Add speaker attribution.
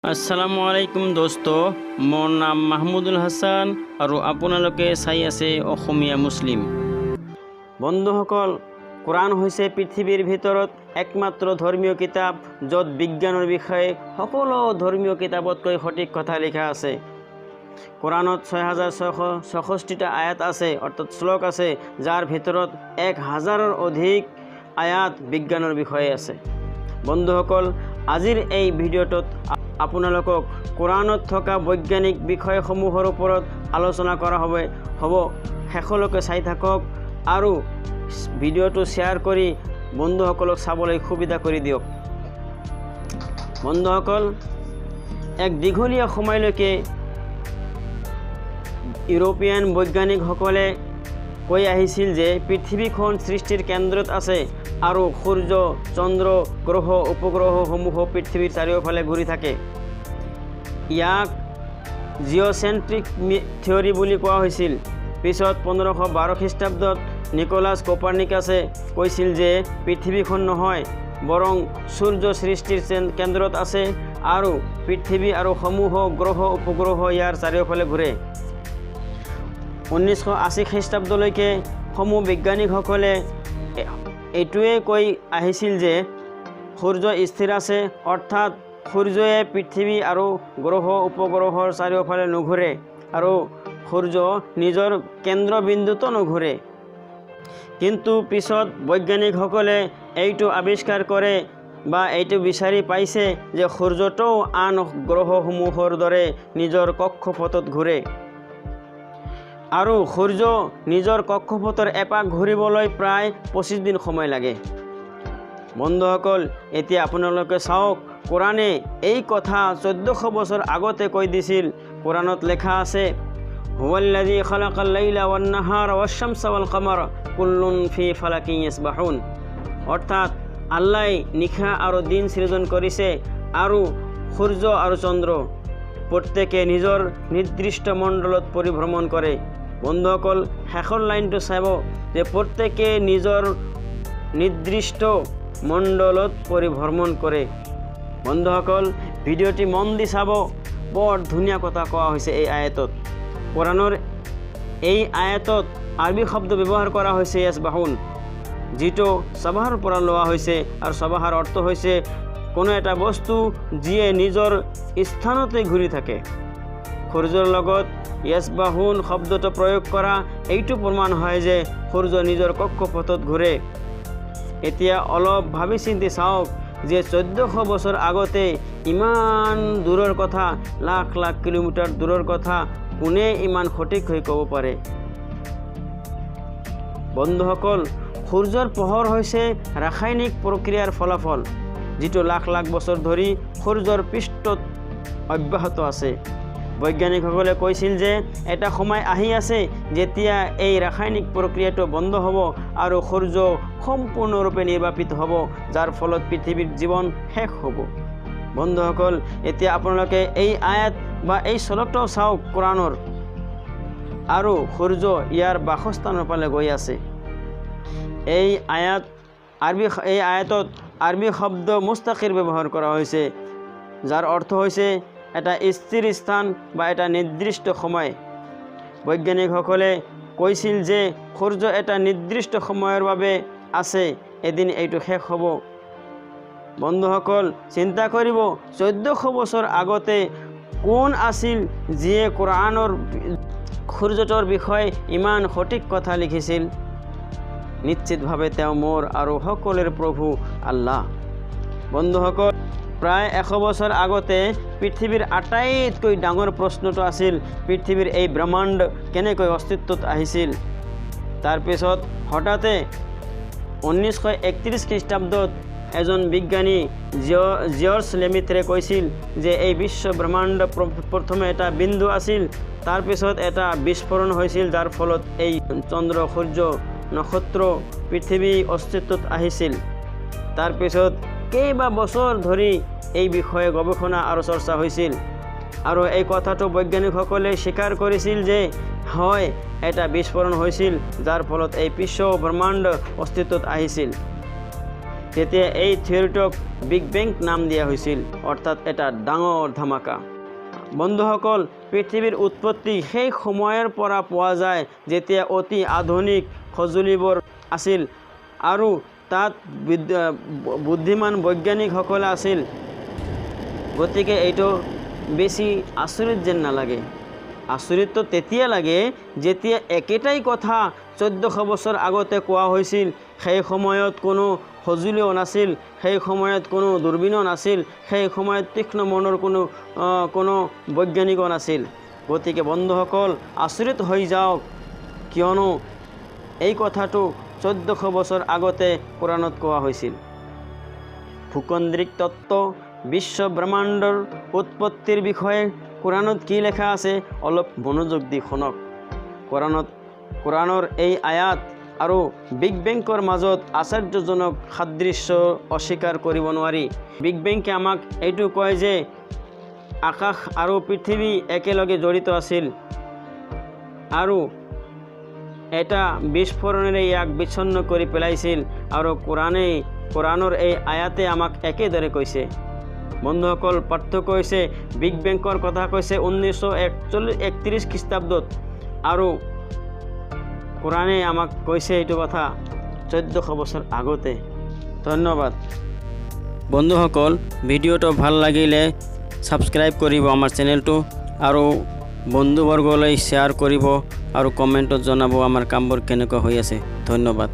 Speaker 1: আসসালামু আলাইকুম দোস্ত, মোৰ নাম মাহমুদুল হাছান আৰু আপোনালোকে চাই আছে অসমীয়া মুছলিম। বন্ধুসকল, কোৰাণ হৈছে পৃথিৱীৰ ভিতৰত একমাত্ৰ ধৰ্মীয় কিতাপ, য'ত বিজ্ঞানৰ বিষয়ে সকলো ধৰ্মীয় কিতাপতকৈ সঠিক কথা লিখা আছে। কোৰাণত 6666টা আয়াত আছে, অৰ্থাৎ শ্লোক আছে, যাৰ ভিতৰত 1000ৰ অধিক আয়াত বিজ্ঞানৰ বিষয়ে আছে। বন্ধুসকল, আজিৰ এই ভিডিঅ'টোত আপোনালোকক কোৰাণত থকা বৈজ্ঞানিক বিষয়সমূহৰ ওপৰত আলোচনা কৰা হ'ব। শেষলৈকে চাই থাকক আৰু ভিডিঅ'টো শ্বেয়াৰ কৰি বন্ধুসকলক চাবলৈ সুবিধা কৰি দিয়ক। বন্ধুসকল, এক দীঘলীয়া সময়লৈকে ইউৰোপীয়ান বৈজ্ঞানিকসকলে কৈ আহিছিল যে পৃথিৱীখন সৃষ্টিৰ কেন্দ্ৰত আছে আৰু সূৰ্য, চন্দ্ৰ, গ্ৰহ, উপগ্ৰহসমূহ পৃথিৱীৰ চাৰিওফালে ঘূৰি থাকে। ইয়াক জিঅ'চেণ্ট্ৰিক থিয়ৰী বুলি কোৱা হৈছিল। পিছত 1512 খ্ৰীষ্টাব্দত নিকোলাছ কোপাৰ্নিকাছে কৈছিল যে পৃথিৱীখন নহয়, বৰং সূৰ্য সৃষ্টিৰ কেন্দ্ৰত আছে আৰু পৃথিৱী আৰু সমূহ গ্ৰহ উপগ্ৰহ ইয়াৰ চাৰিওফালে ঘূৰে। 1980 খ্ৰীষ্টাব্দলৈকে সমূহ বিজ্ঞানীসকলে এইটোৱে কৈ আহিছিল যে সূৰ্য স্থিৰ আছে, অৰ্থাৎ সূৰ্যয়ে পৃথিৱী আৰু গ্ৰহ উপগ্ৰহৰ চাৰিওফালে নুঘূৰে আৰু সূৰ্য নিজৰ কেন্দ্ৰবিন্দুতো নুঘূৰে। কিন্তু পিছত বৈজ্ঞানিকসকলে এইটো আৱিষ্কাৰ কৰে বা এইটো বিচাৰি পাইছে যে সূৰ্যটোও আন গ্ৰহসমূহৰ দৰে নিজৰ কক্ষপথত ঘূৰে আৰু সূৰ্য নিজৰ কক্ষপথৰ এপাক ঘূৰিবলৈ প্ৰায় 25 দিন সময় লাগে। বন্ধুসকল, এতিয়া আপোনালোকে চাওক, কোৰাণে এই কথা 1400 বছৰ আগতে কৈ দিছিল। কোৰাণত লেখা আছে, هو الذي خلق الليل والنهار والشمس والقمر كل في فلك يسبحون। অৰ্থাৎ আল্লাহ নিশা আৰু দিন সৃজন কৰিছে আৰু সূৰ্য আৰু চন্দ্ৰ প্ৰত্যেকে নিজৰ নিৰ্দিষ্ট মণ্ডলত পৰিভ্ৰমণ কৰে। বন্ধুসকল, শেষৰ লাইনটো চাব যে প্ৰত্যেকে নিজৰ নিৰ্দিষ্ট মণ্ডলত পৰিভ্ৰমণ কৰে। বন্ধুসকল, ভিডিঅ'টি মন দি চাব, বৰ ধুনীয়া কথা কোৱা হৈছে এই আয়াতত। কোৰাণৰ এই আয়াতত আৰবী শব্দ ব্যৱহাৰ কৰা হৈছে يسبحون, যিটো চাবাহাৰ পৰা লোৱা হৈছে আৰু চাবাহাৰ অৰ্থ হৈছে কোনো এটা বস্তু যিয়ে নিজৰ স্থানতে ঘূৰি থাকে। সূৰ্যৰ লগত يسبحون শব্দটো প্ৰয়োগ কৰা এইটো প্ৰমাণ হয় যে সূৰ্য নিজৰ কক্ষপথত ঘূৰে। এতিয়া অলপ ভাবি চিন্তি চাওক যে 1400 বছৰ আগতে ইমান দূৰৰ কথা, লাখ লাখ কিলোমিটাৰ দূৰৰ কথা কোনে ইমান সঠিক হৈ ক'ব পাৰে? বন্ধুসকল, সূৰ্যৰ পোহৰ হৈছে ৰাসায়নিক প্ৰক্ৰিয়াৰ ফলাফল, যিটো লাখ লাখ বছৰ ধৰি সূৰ্যৰ পৃষ্ঠত অব্যাহত আছে। বৈজ্ঞানিকসকলে কৈছিল যে এটা সময় আহি আছে যেতিয়া এই ৰাসায়নিক প্ৰক্ৰিয়াটো বন্ধ হ'ব আৰু সূৰ্য সম্পূৰ্ণৰূপে নিৰ্বাপিত হ'ব, যাৰ ফলত পৃথিৱীৰ জীৱন শেষ হ'ব। বন্ধুসকল, এতিয়া আপোনালোকে এই আয়াত বা এই শ্লোকটাও চাওক কোৰাণৰ। আৰু সূৰ্য ইয়াৰ বাসস্থানৰ ফালে গৈ আছে। এই আয়াতত আৰবী শব্দ مستقر ব্যৱহাৰ কৰা হৈছে, যাৰ অৰ্থ হৈছে এটা স্থিৰ স্থান বা এটা নিৰ্দিষ্ট সময়। বৈজ্ঞানিকসকলে কৈছিল যে সূৰ্য এটা নিৰ্দিষ্ট সময়ৰ বাবে আছে, এদিন এইটো শেষ হ'ব। বন্ধুসকল, চিন্তা কৰিব, 1400 বছৰ আগতে কোন আছিল যিয়ে কোৰাণৰ সূৰ্যটোৰ বিষয়ে ইমান সঠিক কথা লিখিছিল? নিশ্চিতভাৱে তেওঁ মোৰ আৰু সকলোৰে প্ৰভু আল্লাহ। বন্ধুসকল, প্ৰায় 100 বছৰ আগতে পৃথিৱীৰ আটাইতকৈ ডাঙৰ প্ৰশ্নটো আছিল, পৃথিৱীৰ এই ব্ৰহ্মাণ্ড কেনেকৈ অস্তিত্বত আহিছিল? তাৰপিছত হঠাতে 1931 খ্ৰীষ্টাব্দত এজন বিজ্ঞানী জিয়ৰ্জ লেমিত্ৰে কৈছিল যে এই বিশ্ব ব্ৰহ্মাণ্ড প্ৰথমে এটা বিন্দু আছিল, তাৰপিছত এটা বিস্ফোৰণ হৈছিল, যাৰ ফলত এই চন্দ্ৰ, সূৰ্য, নক্ষত্ৰ, পৃথিৱী অস্তিত্বত আহিছিল। তাৰপিছত কেইবা বছৰ ধৰি এই বিষয়ে গৱেষণা আৰু চৰ্চা হৈছিল আৰু এই কথাটো বৈজ্ঞানিকসকলে স্বীকাৰ কৰিছিল যে হয়, এটা বিস্ফোৰণ হৈছিল, যাৰ ফলত এই বিশ্ব ব্ৰহ্মাণ্ড অস্তিত্বত আহিছিল। তেতিয়া এই থিয়ৰিটোক বিগ বেং নাম দিয়া হৈছিল, অৰ্থাৎ এটা ডাঙৰ ধামাকা। বন্ধুসকল, পৃথিৱীৰ উৎপত্তি সেই সময়ৰ পৰা পোৱা যায় যেতিয়া অতি আধুনিক সঁজুলিবোৰ আছিল আৰু তাত বুদ্ধিমান বৈজ্ঞানিকসকলে আছিল। গতিকে এইটো বেছি আচৰিত যেন নালাগে। আচৰিততো তেতিয়া লাগে যেতিয়া একেটাই কথা 1400 বছৰ আগতে কোৱা হৈছিল। সেই সময়ত কোনো সঁজুলিও নাছিল, সেই সময়ত কোনো দূৰবীণো নাছিল, সেই সময়ত তীক্ষ্ণ মনৰ কোনো বৈজ্ঞানিকো নাছিল। গতিকে বন্ধুসকল, আচৰিত হৈ যাওক, কিয়নো এই কথাটো 1400 বছৰ আগতে কোৰাণত কোৱা হৈছিল। ভূকেন্দ্ৰিক তত্ত্ব, বিশ্ব ব্ৰহ্মাণ্ডৰ উৎপত্তিৰ বিষয়ে কোৰাণত কি লেখা আছে অলপ মনোযোগ দি শুনক। কোৰাণৰ এই আয়াত আৰু বিগ বেংকৰ মাজত আশ্চৰ্যজনক সাদৃশ্য অস্বীকাৰ কৰিব নোৱাৰি। বিগ বেংকে আমাক এইটো কয় যে আকাশ আৰু পৃথিৱী একেলগে জড়িত আছিল আৰু এটা বিস্ফোৰণেৰে ইয়াক বিচ্ছিন্ন কৰি পেলাইছিল, আৰু কোৰাণৰ এই আয়াতে আমাক একেদৰে কৈছে। বন্ধুসকল, পাৰ্থক্য হৈছে বিগ বেংকৰ কথা কৈছে 1931 খ্ৰীষ্টাব্দত আৰু কোৰাণে আমাক কৈছে এইটো কথা 1400 বছৰ আগতে। ধন্যবাদ বন্ধুসকল। ভিডিঅ'টো ভাল লাগিলে ছাবস্ক্ৰাইব কৰিব আমাৰ চেনেলটো আৰু বন্ধুবৰ্গলৈ শ্বেয়াৰ কৰিব আৰু কমেণ্টত জনাব আমাৰ কামবোৰ কেনেকুৱা হৈ আছে। ধন্যবাদ।